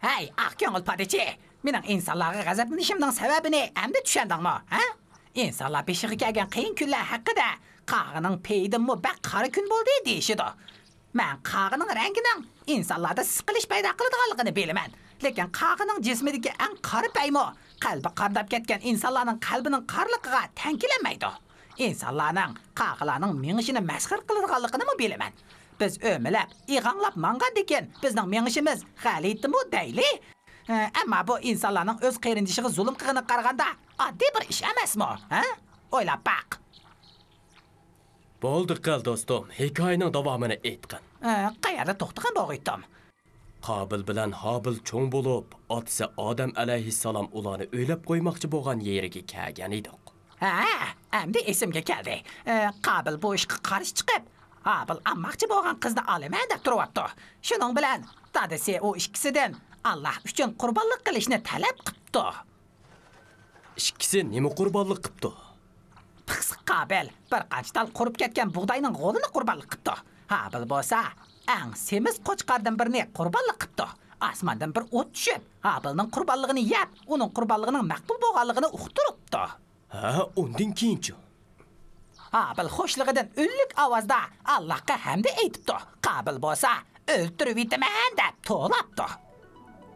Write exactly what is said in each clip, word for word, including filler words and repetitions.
ھەي، ئاق كۆڭۈل پادىچى! مېنىڭ ئىنسانلارغا غەزەپلىنىشىمنىڭ سەۋەبىنى ئەمدى چۈشەندىڭمۇ، ھە؟ ئىنسانلار بېشىغا كەلگەن قىيىن كۈنلەر ھەققىدە قاغىنىڭ پېيىدىنمۇ بەك قارا كۈن بولدى دېيىشىدۇ. مەن قاغىنىڭ رەڭگىنىڭ ئىنسانلاردا سىقىلىش پەيدا قىلىدىغانلىقىنى بىلىمەن. لېكىن قاغىنىڭ جىسمىدىكى ئەڭ قارا پەيمۇ قەلبى قارىداپ كەتكەن ئىنسانلارنىڭ قەلبىنىڭ قارىلىقىغا تەڭ كېلەلمەيدۇ. ئىنسانلارنىڭ قاغىلارنىڭ مېڭىشىنى مەسخىرە قىلىدىغانلىقىنىمۇ بىلىمەن. بىز ئۆمىلەپ، ئىغاڭلاپ ماڭغاندىكىن بىزنىڭ مېڭىشىمىز غەلىتىمۇ دەيلى. ئەمما بۇ ئىنسانلارنىڭ ئۆز قېرىندىشىغا زۇلۇم قىلغىنىغا قارىغاندا ئاددىي بىر ئىش ئەمەسمۇ؟ ھە؟ ئويلاپ باق. بولدى قىل، دوستۇم، ھېكايىنىڭ داۋامىنى ئېيتقىن. ئە، قەيەردە توختىغان بولغىيتتۇم؟ قابىل بىلەن ھابىل چوڭ بولۇپ، ئاتىسى ئادەم ئەلەيھىسسالام ئۇلارنى ئۆيلەپ قويماقچى بولغان يېرىگە كەلگەن ئىدۇق. ھە، ئەمدى ئېسىمگە كەلدى. ئە، قابىل بۇ ئىشقا قارشى چىقىپ، ھابىل ئالماقچى بولغان قىزنى ئالىمەن دەپ تۇرۇۋاپتۇ. شۇنىڭ بىلەن دادىسى ئۇ ئىككىسىدىن ئاللاھ ئۈچۈن قۇربانلىق قىلىشنى تەلەپ قىپتۇ. ئىككىسى نېمە قۇربانلىق قىپتۇ؟ پىخسىق قابىل بىر قانچە تال قۇرۇپ كەتكەن بۇغداينىڭ غولىنى قۇربانلىق قىپتۇ. ھابىل بولسا ئەڭ سېمىز قوچقاردىن بىرنى قۇربانلىق قىپتۇ. ئاسماندىن بىر ئوت چۈشۈپ، ھابىلنىڭ قۇربانلىقىنى يەپ، ئۇنىڭ قۇربانلىقىنىڭ مەقبۇل بولغانلىقىنى ئۇقتۇرۇپتۇ. ھە، ئۇندىن كېيىنچۇ؟ ھابىل خۇشلۇقىدىن ئۈنلۈك ئاۋازدا ئاللاھقا ھەمدە ئېيتىپتۇ. قابىل بولسا ئۆلتۈرۈۋېتىمەن دەپ توۋلاپتۇ.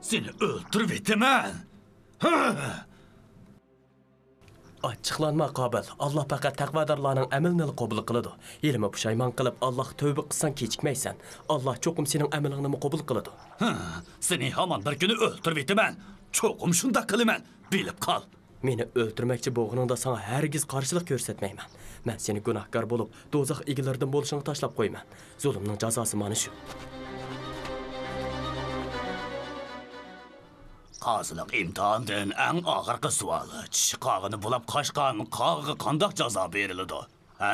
سېنى ئۆلتۈرۈۋېتىمەن! ھە! ئاچچىقلانما، قابىل. ئاللاھ پەقەت تەقۋادارلارنىڭ ئەمىلىنىلا قوبۇل قىلىدۇ. ھېلىمۇ پۇشايمان قىلىپ، ئاللاھقا تەۋبە قىلساڭ، كېچىكمەيسەن. ئاللاھ چوقۇم سېنىڭ ئەمىلىڭنىمۇ قوبۇل قىلىدۇ. ھە، سېنى ھامان بىر كۈنى ئۆلتۈرۈۋېتىمەن. چوقۇم شۇنداق قىلىمەن. بىلىپ قال. مېنى ئۆلتۈرمەكچى بولغىنىڭدا ساڭا ھەرگىز قارشىلىق كۆرسەتمەيمەن. مەن سېنى گۇناھكار بولۇپ، دوزاخ ئىگىلىرىدىن بولۇشۇڭغا تاشلاپ قويىمەن. زۇلۇمنىڭ جازاسى مانا شۇ. قازىلىق ئىمتىھاندىن ئەڭ ئاخىرقى سوئال. چىشى قاغىنى بۇلاپ قاچقان قاغىغا قانداق جازا بېرىلىدۇ؟ ھە؟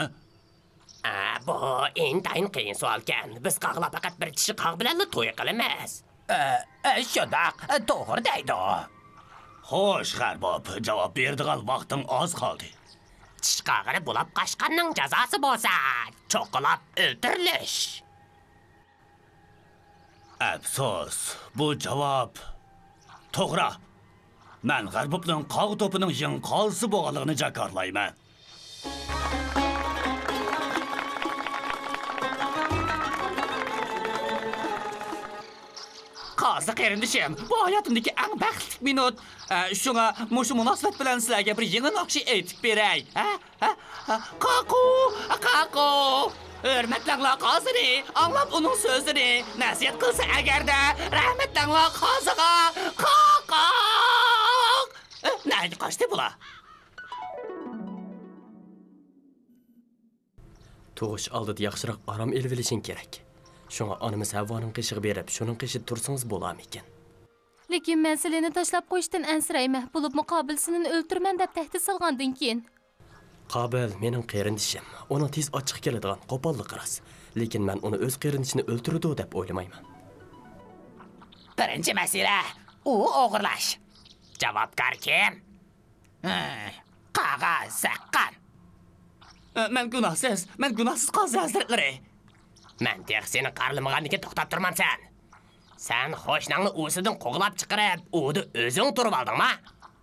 ئە، بۇ ئىنتايىن قىيىن سوئالكەن. بىز قاغىلار پەقەت بىر چىشى قاغ بىلەنلا توي قىلىمىز. ئە، ئە، شۇنداق، توغرا دەيدۇ. خوش، خەرباب، جاۋاب بېرىدىغان ۋاقتىڭ ئاز قالدى. چىشى قاغىنى بۇلاپ قاچقاننىڭ جازاسى بولسا چوققىلاپ ئۆلتۈرۈلۈش. ئەپسۇس، بۇ جاۋاب توغرا. مەن غەربۇبنىڭ قاغا توپىنىڭ يېڭى قازىسى بولغانلىقىنى جاكارلايمەن. قازى قېرىندىشىم، بۇ ھاياتىمدىكى ئەڭ بەختلىك مىنۇت. ئە، شۇڭا مۇشۇ مۇناسىۋەت بىلەن سىلەرگە بىر يېڭى ناخشا ئېيتىپ بېرەي. ھە؟ ھە؟ ھە؟ قاقۇ! قاقۇ! ھۆرمەتلەڭلار قازىنى، ئاڭلاپ ئۇنىڭ سۆزىنى. نەسىھەت قىلسا ئەگەردە، رەھمەتلەڭلار قازىغا. قاقاق! ئە، نەگە قاچتى بۇلار؟ تۇغۇش ئالدىدا ياخشىراق ئارام ئېلىۋېلىشىڭ كېرەك. شۇڭا ئانىمىز ھەۋۋانىڭ قېشىغا بېرىپ، شۇنىڭ قېشىدا تۇرسىڭىز بولارمىكىن؟ لېكىن مەن سىلىنى تاشلاپ قويۇشتىن ئەنسىرەيمەن، بولۇپمۇ قابىل سىلىنى ئۆلتۈرىمەن دەپ تەھدىت سالغاندىن كېيىن. قابىل مېنىڭ قېرىندىشىم، ئۇنىڭ تېز ئاچچىقى كېلىدىغان قوپاللىقى راست. لېكىن مەن ئۇنى ئۆز قېرىندىشىنى ئۆلتۈرىدۇ دەپ ئويلىمايمەن. بىرىنچى مەسىلە، ئۇ ئوغرىلاش. جاۋابكار كىم؟ ھە، قاغا زەققان. ئە، مەن گۇناھسىز، مەن گۇناھسىز، قازى ھەزرەتلىرى. مەن تېخى سېنى قارىلىمىغاندىكىن توختاپ تۇرمامسەن. سەن قوشناڭنى ئۇۋىسىدىن قوغلاپ چىقىرىپ، ئۇۋىدا ئۆزۈڭ تۇرۇۋالدىڭما؟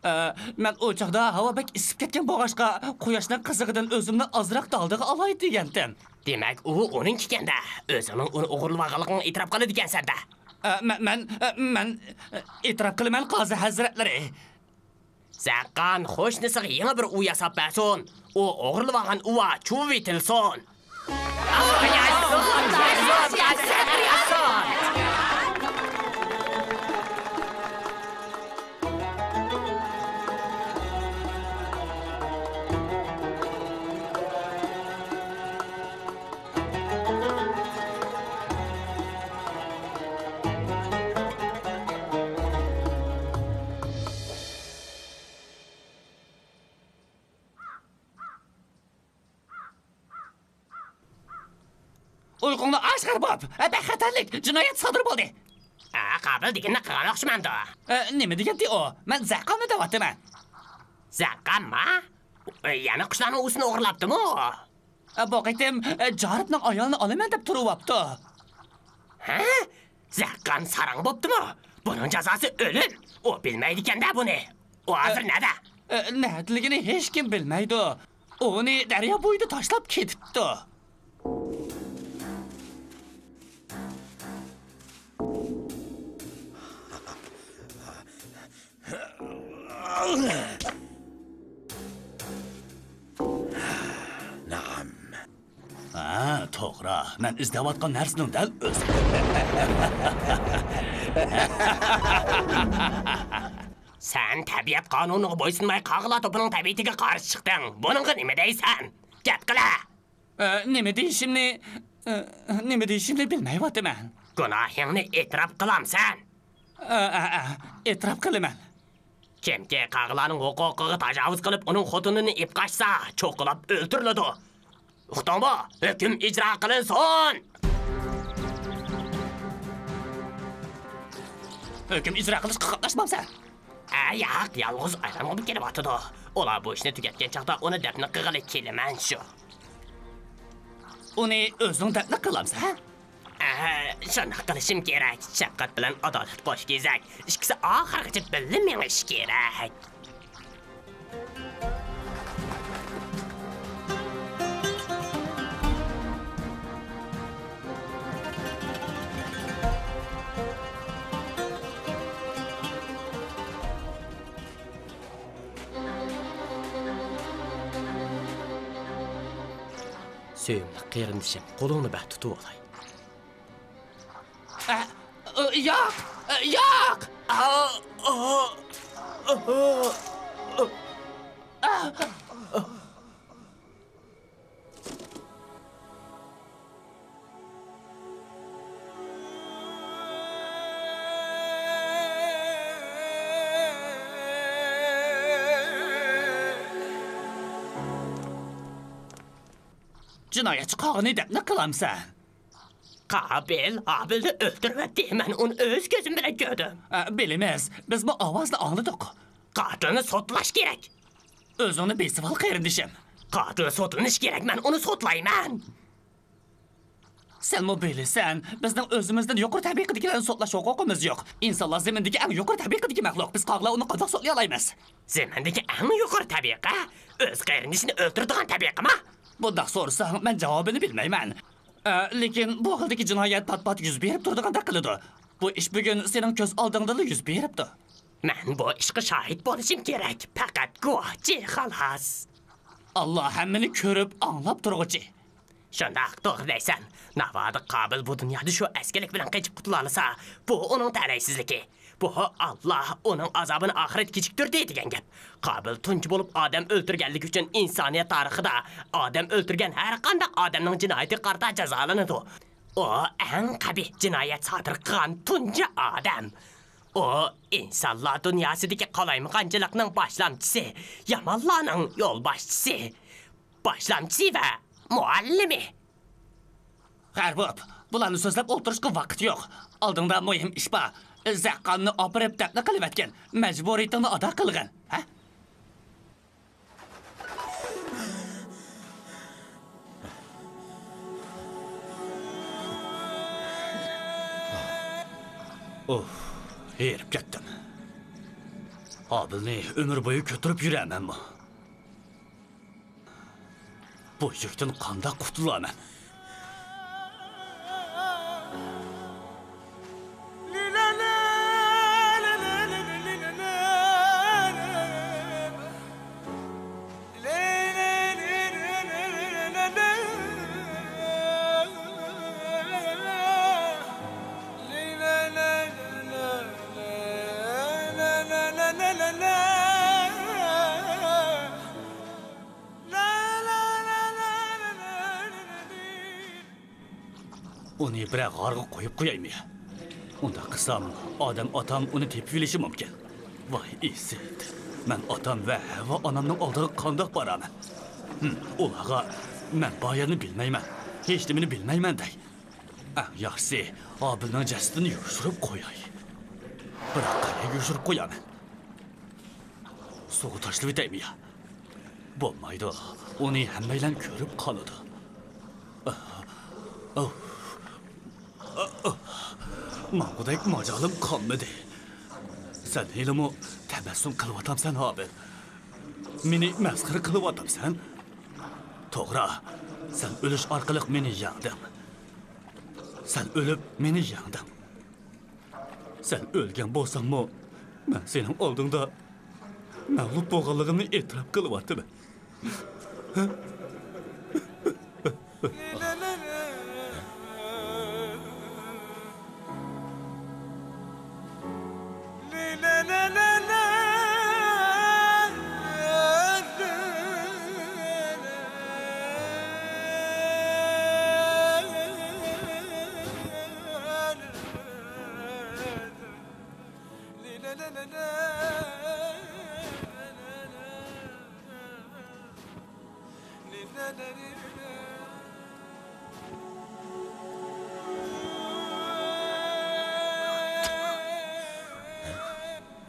ئە، مەن ئۇ چاغدا ھاۋا بەك ئىسسىپ كەتكەن بولغاچقا، قۇياشنىڭ قىزىغىدىن ئۆزۈمنى ئازراق دالدىغا ئالاي دېگەنتىم. دېمەك، ئۇۋا ئۇنىڭكىكەن-دە. ئۆزۈڭنىڭ ئۇنى ئوغرىلىۋالغانلىقىڭنى ئېتىراپ قىلىدىكەنسەن-دە. ئە، مە-، مەن، ئە، مەن، ئە، ئېتىراپ قىلىمەن، قازى ھەزرەتلىرى. زەققان قوشنىسىغا يېڭى بىر ئۇۋا ياساپ بەرسۇن. ئۇ ئوغرىلىۋالغان ئۇۋا چۇۋۇۋېتىلسۇن. ئۇيقۇڭنى ئاچ، خەرباب! بەك خەتەرلىك جىنايەت سادىر بولدى. ئە، قابىل دېگىنىنى قىلغان ئوخشىمامدۇ؟ ئە، نېمە دېگەنتى ئۇ؟ مەن زەققاننى دەۋاتىمەن. زەققانما؟ ئە، يەنە قۇشلارنىڭ ئۇۋىسىنى ئوغرىلاپتىمۇ؟ ئە، بۇ قېتىم، ئە، جارىپنىڭ ئايالىنى ئالىمەن دەپ تۇرۇۋاپتۇ. ھە؟ زەققان ساراڭ بوپتىمۇ؟ بۇنىڭ جازاسى ئۆلۈم. ئۇ بىلمەيدىكەن-دە بۇنى. ئۇ ھازىر نەدە؟ ئە، نەدىلىكىنى ھېچكىم بىلمەيدۇ. ئۇنى دەريا بويىدا تاشلاپ كېتىپتۇ. نائام. ھە، توغرا. مەن ئىزدەۋاتقان نەرسىنىڭ دەل ئۆزى. سەن تەبىئەت قانۇنىغا بويسۇنماي، قاغىلار توپىنىڭ تەبىئىتىگە قارشى چىقتىڭ. بۇنىڭغا نېمە دەيسەن؟ گەپ قىلە! ئە، نېمە دېيىشىمنى، ئە، نېمە دېيىشىمنى بىلمەيۋاتىمەن. گۇناھىڭنى ئېتىراپ قىلامسەن؟ ئە، ئە، ئە، ئېتىراپ قىلىمەن. كىمكى قاغىلارنىڭ ھوقۇقىغا تاجاۋۇز قىلىپ، ئۇنىڭ خوتۇنىنى ئېلىپ قاچسا، چوقۇلاپ ئۆلتۈرۈلىدۇ. ئۇقتۇڭمۇ؟ ھۆكۈم ئىجرا قىلىنسۇن! ھۆكۈم ئىجرا قىلىشقا قاتناشمامسەن؟ ئە، ياق، يالغۇز ئايلانغۇم كېلىۋاتىدۇ. ئۇلار بۇ ئىشنى تۈگەتكەن چاغدا ئۇنى دەپنە قىلغىلى كېلىمەن شۇ. ئۇنى ئۆزۈڭ دەپنە قىلامسەن، ھە؟ ئە، شۇنداق قىلىشىم كېرەك. شەپقەت بىلەن ئادالەت قوش كېزەك. ئىككىسى ئاخىرغىچە بىللە مېڭىشى كېرەك. سۆيۈملۈك قېرىندىشىم، قولۇڭنى بەر تۇتۇۋالاي. ئە، ئە، ياق! ئە، ياق! ئا، ئا، ئا، ئا. جىنايەتچى قاغىنى دەپنە قىلامسەن؟ قابىل ھابىلنى ئۆلتۈرۈۋەتتى. مەن ئۇنى ئۆز كۆزۈم بىلەن كۆردۈم. ئە، بىلىمىز. بىزمۇ ئاۋازنى ئاڭلىدۇق. قاتىلنى سوتلاش كېرەك. ئۆزۈڭنى بېسىۋال، قېرىندىشىم. قاتىل سوتلىنىشى كېرەك. مەن ئۇنى سوتلايمەن. سەنمۇ بىلىسەن، بىزنىڭ ئۆزىمىزدىن يۇقىرى تەبىقىدىكىلەرنى سوتلاش ھوقۇقىمىز يوق. ئىنسانلار زېمىندىكى ئەڭ يۇقىرى تەبىقىدىكى مەخلۇق. بىز قاغىلار ئۇنى قانداق سوتلىيالايمىز؟ زېمىندىكى ئەڭ يۇقىرى تەبىقە؟ ئۆز قېرىندىشىنى ئۆلتۈرىدىغان تەبىقىمۇ؟ بۇنداق سورىساڭ، مەن جاۋابىنى بىلمەيمەن. ئە، لېكىن بۇ خىلدىكى جىنايەت پات-پات يۈز بېرىپ تۇرىدىغاندەك قىلىدۇ. بۇ ئىش بۈگۈن سېنىڭ كۆز ئالدىڭدىلا يۈز بېرىپتۇ. مەن بۇ ئىشقا شاھىت بولۇشۇم كېرەك، پەقەت گۇۋاھچى، خالاس. ئاللا ھەممىنى كۆرۈپ، ئاڭلاپ تۇرغۇچى. شۇنداق، توغرا دەيسەن. ناۋادا قابىل بۇ دۇنيادا شۇ ئەسكىلىك بىلەن قېچىپ قۇتۇلالىسا، بۇ ئۇنىڭ تەلەيسىزلىكى. بۇ ئاللا ئۇنىڭ ئازابىنى ئاخىرەتتە كېچىكتۈردى دېگەن گەپ. قابىل تۇنجى بولۇپ ئادەم ئۆلتۈرگەنلىكى ئۈچۈن ئىنسانىيەت تارىخىدا ئادەم ئۆلتۈرگەن ھەر قانداق ئادەمنىڭ جىنايىتىگە قارىتا جازالىنىدۇ. ئۇ ئەڭ قەبىھ جىنايەت سادىر قىلغان تۇنجى ئادەم. ئۇ ئىنسانلار دۇنياسىدىكى قالايمىقانچىلىقنىڭ باشلامچىسى، يامانلارنىڭ يولباشچىسى، باشلامچىسى ۋە مۇئەللىمى. غەربوپ، بۇلارنى سۆزلەپ ئولتۇرۇشقا ۋاقىت يوق. ئالدىڭدا مۇھىم ئىش بار. زەققاننى ئاپىرىپ دەپنە قىلىۋەتكىن. مەجبۇرىيىتىڭنى ئادا قىلغىن. ھە؟ ئۇھ، ھېرىپ كەتتىم. ھابىلنى ئۆمۈر بويى كۆتۈرۈپ يۈرەمەنمۇ؟ بۇ يۈكتىن قانداق قۇتۇلامەن؟ ئۇنى بىرەر غارغا قويۇپ قويايمۇ؟ ئۇنداق قىلسام، ئادەم ئاتام ئۇنى تېپىۋېلىشى مۇمكىن. ۋاي ئىسىت! مەن ئاتام ۋە ھەۋۋا ئانامنىڭ ئالدىغا قانداق بارارمەن؟ ھىم، ئۇلارغا مەن بۇ يەرنى بىلمەيمەن، ھېچنېمىنى بىلمەيمەن دەي. ئەڭ ياخشىسى، ھابىلنىڭ جەسىتىنى يوشۇرۇپ قوياي. بىراق قەيەرگە يوشۇرۇپ قويارمەن؟ سۇغا تاشلىۋېتەيمۇ يا؟ بولمايدۇ، ئۇنى ھەممەيلەن كۆرۈپ قالىدۇ. ماڭغۇدەك ماجالىم قالمىدى. سەن ھېلىمۇ تەبەسسۇم قىلىۋاتامسەن، ھابىل؟ مېنى مەسخىرە قىلىۋاتامسەن؟ توغرا، سەن ئۆلۈش ئارقىلىق مېنى يەڭدىڭ. سەن ئۆلۈپ مېنى يەڭدىڭ. سەن ئۆلگەن بولساڭمۇ، مەن سېنىڭ ئالدىڭدا مەغلۇپ بولغانلىقىمنى ئېتىراپ قىلىۋاتىمەن.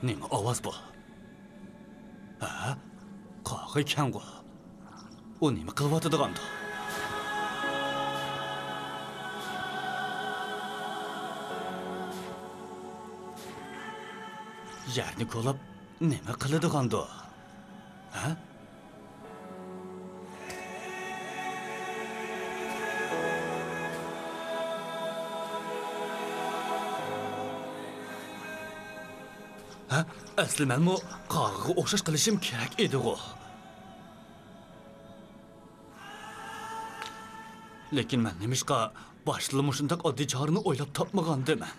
نېمە ئاۋاز بۇ؟ ھە؟ قاغا ئىكەنغۇ. ئۇ نېمە قىلىۋاتىدىغاندۇ؟ يەرنى كولاپ نېمە قىلىدىغاندۇ؟ ھە؟ ھە؟ ئەسلى مەنمۇ قاغىغا ئوخشاش قىلىشىم كېرەك ئىدىغۇ. لېكىن مەن نېمىشقا باشتىلا مۇشۇنداق ئاددىي چارىنى ئويلاپ تاپمىغاندىمەن؟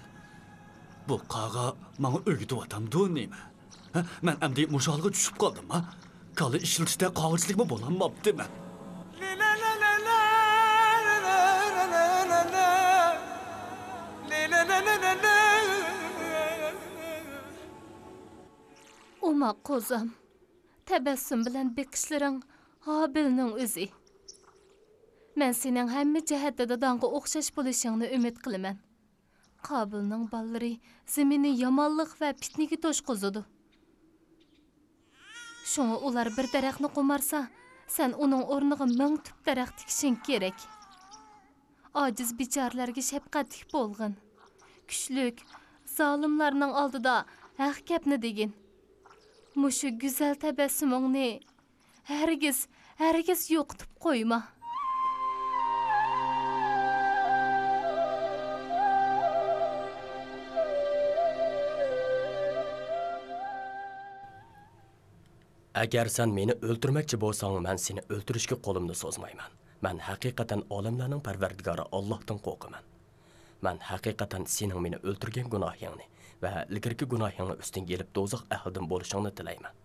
بۇ قاغا ماڭا ئۆگىتىۋاتامدۇ نېمە؟ ھە؟ مەن ئەمدى مۇشۇ ھالغا چۈشۈپ قالدىمما؟ كاللا ئىشلىتىشتە قاغىچىلىكمۇ بولالماپتىمەن. ئوماق قوزام، تەبەسسۇم بىلەن بېقىشلىرىڭ ھابىلنىڭ ئۆزى. مەن سېنىڭ ھەممە جەھەتتە داداڭغا ئوخشاش بولۇشۇڭنى ئۈمىد قىلىمەن. قابىلنىڭ بالىلىرى زېمىننى يامانلىق ۋە پىتنىگە توشقۇزىدۇ. شۇڭا ئۇلار بىر دەرەخنى قومارسا، سەن ئۇنىڭ ئورنىغا مىڭ تۈپ دەرەخ تىكىشىڭ كېرەك. ئاجىز بىچارىلەرگە شەپقەتلىك بولغىن. كۈچلۈك، زالىملارنىڭ ئالدىدا ھەق گەپنى دېگىن. مۇشۇ گۈزەل تەبەسسۇمۇڭنى ھەرگىز، ھەرگىز يوقىتىپ قويما. ئەگەر سەن مېنى ئۆلتۈرمەكچى بولساڭ، مەن سېنى ئۆلتۈرۈشكە قولۇمنى سوزمايمەن. مەن ھەقىقەتەن ئالەملەرنىڭ پەرۋەردىگارى ئاللاھتىن قورقىمەن. مەن ھەقىقەتەن سېنىڭ مېنى ئۆلتۈرگەن گۇناھىڭنى ۋە ئىلگىرىكى گۇناھىڭنى ئۈستۈڭگە ئېلىپ دوزاخ ئەھلىدىن بولۇشۇڭنى تىلەيمەن.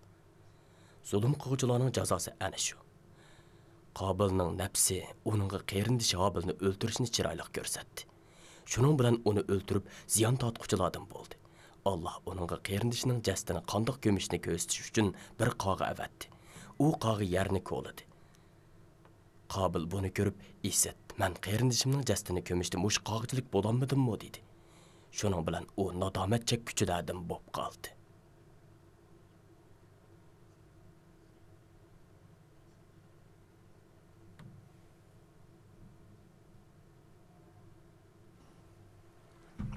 زۇلۇم قىلغۇچىلارنىڭ جازاسى ئەنە شۇ. قابىلنىڭ نەپسى ئۇنىڭغا قېرىندىشى ھابىلنى ئۆلتۈرۈشنى چىرايلىق كۆرسەتتى. شۇنىڭ بىلەن ئۇنى ئۆلتۈرۈپ، زىيان تارتقۇچىلاردىن بولدى. ئاللاھ ئۇنىڭغا قېرىندىشىنىڭ جەسىتىنى قانداق كۆمۈشنى كۆرسىتىش ئۈچۈن بىر قاغا ئەۋەتتى. ئۇ قاغا يەرنى كولىدى. قابىل بۇنى كۆرۈپ، ئىسىت، مەن قېرىندىشىمنىڭ جەسىتىنى كۆمۈشتە مۇشۇ قاغىچىلىك بولالمىدىممۇ؟ دېدى. شۇنىڭ بىلەن ئۇ نادامەت چەككۈچىلەردىن بولۇپ قالدى.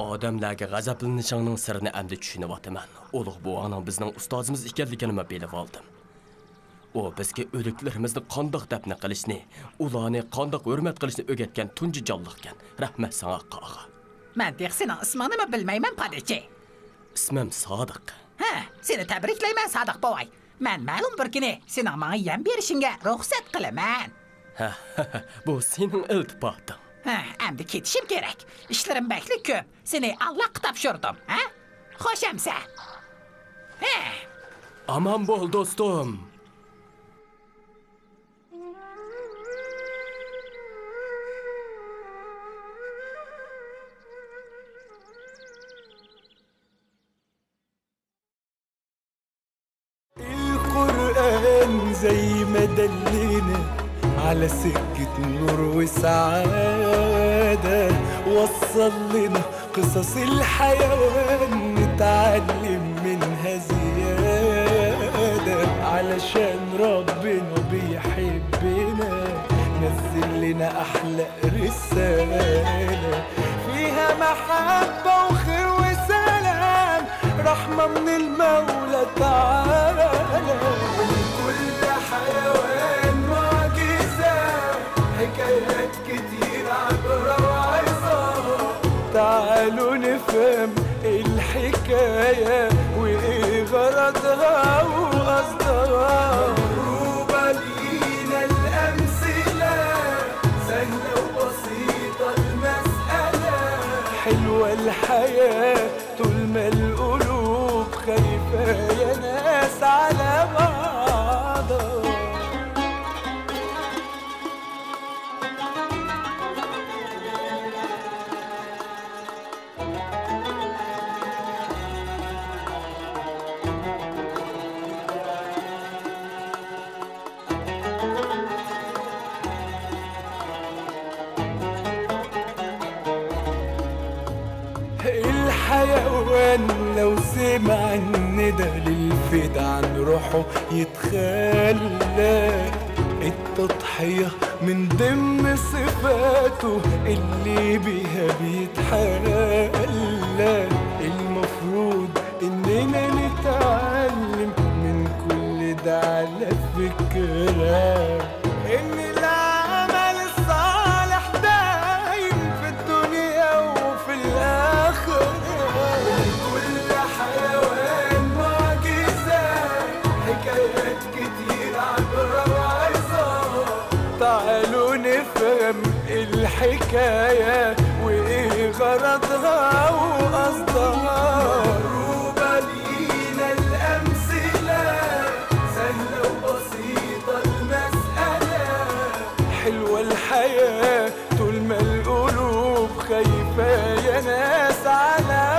ئادەملەرگە غەزەپلىنىشىڭنىڭ سىرىنى ئەمدى چۈشىنىۋاتىمەن. ئۇلۇغ بوۋاڭنىڭ بىزنىڭ ئۇستازىمىز ئىكەنلىكىنىمۇ بىلىۋالدىم. ئۇ بىزگە ئۆلۈكلىرىمىزنى قانداق دەپنە قىلىشنى، ئۇلارنى قانداق ھۆرمەت قىلىشنى ئۆگەتكەن تۇنجى جانلىقكەن. رەھمەت ساڭا، قاغا. مەن تېخى سېنىڭ ئىسمىڭنىمۇ بىلمەيمەن، پادىچى. ئىسمىم سادىق. ھە، سېنى تەبرىكلەيمەن، سادىق بوۋاي. مەن مەلۇم بىر كۈنى سېنىڭ ماڭا يەم بېرىشىڭگە رۇخسەت قىلىمەن. ھە، بۇ سېنىڭ ئىلتىپاتىڭ. ھە، ئەمدى كېتىشىم كېرەك. ئىشلىرىم بەكلا كۆپ. سېنى ئاللاھقا تاپشۇردۇم، ھە؟ خوش ئەمىسە. ھە. ئامان بول، دوستۇم. القرآن زي ما دلنا على سكة نور وسعادة، وصل لنا قصص الحياة نتعلم منها زيادة، علشان ربنا بيحبنا نزل لنا أحلى رسالة، فيها محبة وخير وسلام، رحمة من الم تعالوا نفهم الحكاية وإيه غرضها وقصدها. مضروبة لينا الأمثلة، سهلة وبسيطة المسألة. حلوة الحياة طول ما القلوب خايفة يا ناس على بعضها. الحيوان لو سمع الندى للفدا عن روحه يتخلى. التضحية من ضمن صفاته اللي بيها بيتحلى. المفروض إننا نتعلم من كل ده على فكرة، إن العمل الصالح دايم في الدنيا وفي الآخرة. كل حيوان معجزة، حكايات كتير عبرة وعظة. تعالوا نفهم الحكاية وإيه غرضها وقصدها. مضروبة لينا الأمثلة، سهلة وبسيطة المسألة. حلوة الحياة طول ما القلوب خايفة يا ناس على